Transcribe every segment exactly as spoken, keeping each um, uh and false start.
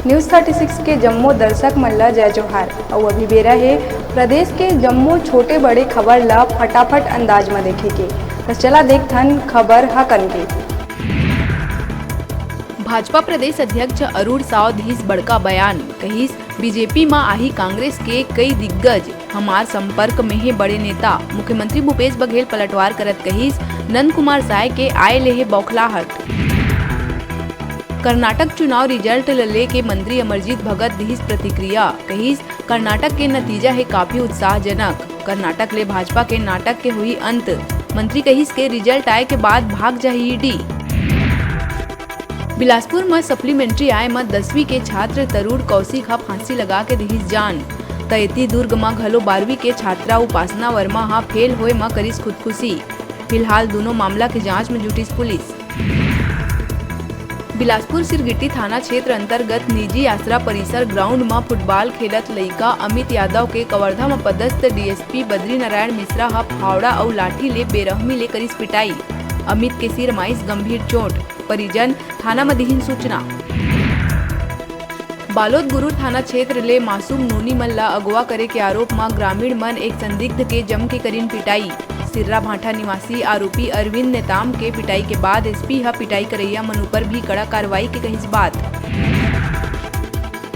News thirty six के जम्मो दर्शक मन ला जय जोहार। अउ अभी बेरा हे प्रदेश के जम्मो छोटे बड़े खबर ला फटाफट अंदाज म देखे के। त चला देखथन खबर ह कन के। भाजपा प्रदेश अध्यक्ष अरुण साव दिस बड़का बयान, कहिस, बीजेपी म आही कांग्रेस के कई दिग्गज, हमार संपर्क में हे बड़े नेता। मुख्यमंत्री भूपेश बघेल पलटवार करत कहिस, नंद कुमार साय के आय ले हे बौखलाहट। कर्नाटक चुनाव रिजल्ट ल लेके मंत्री अमरजीत भगत दिहिस प्रतिक्रिया, कहिस, कर्नाटक के नतीजा हे काफी उत्साहजनक। कर्नाटक ले भाजपा के नाटक के होही अंत। मंत्री कहिस के रिजल्ट आए के बाद भाग जाही ईडी। बिलासपुर म सप्लीमेंट्री आए म दसवीं के छात्र तरुण कौशिक ह फांसी लगा के दिहिस जान। त एती दुर्ग म घलो बारहवीं के छात्रा उपासना वर्मा ह फेल होए म करिस खुदकुशी। फिलहाल दूनों मामला के जांच म जुटिस पुलिस। बिलासपुर सिरगिट्टी थाना क्षेत्र अंतर्गत निजी आसरा परिसर ग्राउंड म फुटबॉल खेलत लइका अमित यादव के कवर्धा म पदस्थ डीएसपी बद्रीनारायण मिश्रा ह फावड़ा अउ लाठी ले बेरहमी ले करिस पिटाई। अमित के सिर म आइस गंभीर चोट। परिजन थाना म दिहिन सूचना। बालोद गुरूर थाना क्षेत्र ले मासूम नोनी मन ला अगवा करे के आरोप म ग्रामीण मन एक संदिग्ध के जम के करिन पिटाई। सिर्रा भांठा निवासी आरोपी अरविंद नेताम के पिटाई के बाद एसपी ह पिटाई करैया मन ऊपर भी कड़ा कार्रवाई के कहिस बात।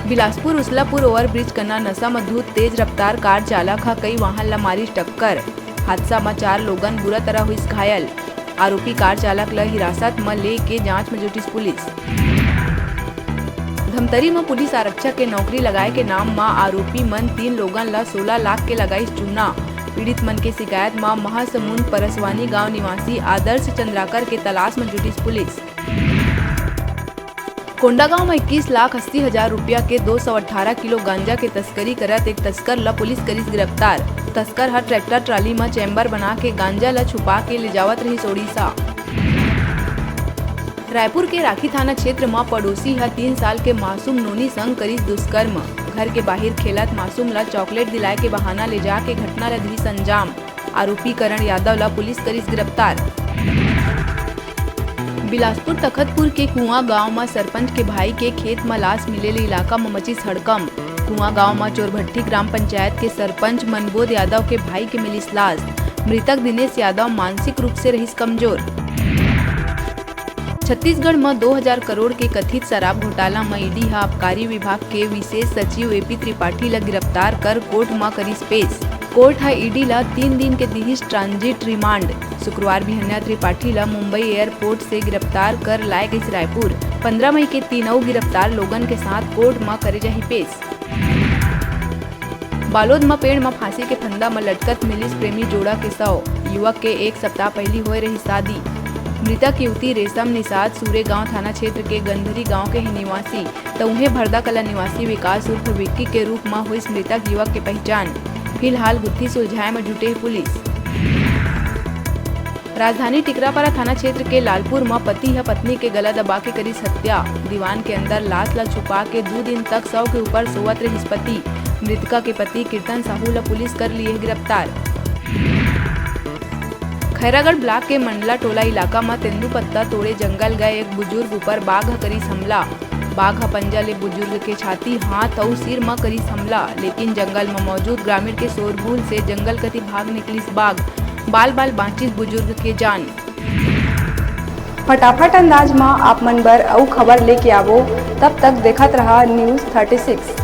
बिलासपुर उसलापुर ओवरब्रिज कना नशा म धुत तेज रफ्तार कार चालक ह कई वाहन ला मारिस टक्कर। हादसा म चार लोगन बुरा तरह होइस घायल। आरोपी कार चालक ल हिरासत म लेके जांच म जुटिस पुलिस। धमतरी म पुलिस आरक्षक के नौकरी लगाए के नाम म आरोपी मन तीन लोगन ल सोलह लाख के लगाइस चूना। पीड़ित मन के शिकायत म महासमुंद परसवानी गांव निवासी आदर्श चंद्राकर के तलाश म जुटिस पुलिस। कोंडागांव म इक्कीस लाख अस्सी हजार रुपया के दो सौ अट्ठारह किलो गांजा के तस्करी करत एक तस्कर ल पुलिस करिस गिरफ्तार। तस्कर ह ट्रैक्टर ट्राली म चैम्बर बना के गांजा ल छुपा के ले जावत रहिस ओडिशा। रायपुर के राखी थाना क्षेत्र म पड़ोसी ह तीन साल के मासूम नोनी संग करिस दुष्कर्म। घर के बाहिर खेलत मासूम ल चॉकलेट दिलाए के बहाना ले जाके घटना ल दिस अंजाम। आरोपी करण यादव ला पुलिस करिस गिरफ्तार। बिलासपुर तखतपुर के कुआं गांव म सरपंच के भाई के खेत म लाश मिले ले इलाका म मचिस हड़कंप। कुआं गांव म चोरभट्टी ग्राम पंचायत के सरपंच मनबोध यादव के भाई के मिलिस लाश। मृतक दिनेश यादव मानसिक रूप से रहिस कमजोर। छत्तीसगढ़ म दो हजार करोड़ के कथित शराब घोटाला म ईडी ह आबकारी विभाग के विशेष सचिव एपी त्रिपाठी ल गिरफ्तार कर कोर्ट म करिस पेश। कोर्ट ह ईडी ल तीन दिन के दिहिस ट्रांजिट रिमांड। शुक्रवार बिहनिया त्रिपाठी ल मुंबई एयरपोर्ट से गिरफ्तार कर लाए गइस रायपुर। पन्द्रह मई के तीनों गिरफ्तार लोगन के साथ कोर्ट म करे जाही पेश। बालोद म पेड़ म फांसी के फंदा म लटकत मिलिस प्रेमी जोड़ा के शव। युवक के एक सप्ताह पहिली होए रहिस शादी। मृतक युवती रेशम निषाद सूर्यगांव थाना क्षेत्र के गंधरी गांव के ही निवासी, त उहें भरदा कला निवासी विकास उर्फ विक्की के रूप म होइस मृतक युवक के पहिचान। फिलहाल गुत्थी सुलझाए म जुटे हे पुलिस। राजधानी टिकरापारा थाना क्षेत्र के लालपुर म पति ह पत्नी के गला दबा के करिस हत्या। दीवान के अंदर लाश ल छुपा के दू दिन तक शव के ऊपर सोवत रहिस पति। मृतका के पति कीर्तन साहू ल पुलिस कर लिए गिरफ्तार। खैरागढ़ ब्लॉक के मंडला टोला इलाका म तेंदूपत्ता तोड़े जंगल गए एक बुजुर्ग ऊपर बाघ ह करिस हमला। बाघ ह पंजा ले बुजुर्ग के छाती, हाथ अउ सिर म करिस हमला, लेकिन जंगल म मौजूद ग्रामीण के शोरगुल से जंगल कति भाग निकलिस बाघ। बाल बाल बांचिस बुजुर्ग के जान। फटाफट अंदाज म आप मन बर अउ खबर लेके आवो, तब तक देखत रहा News thirty six।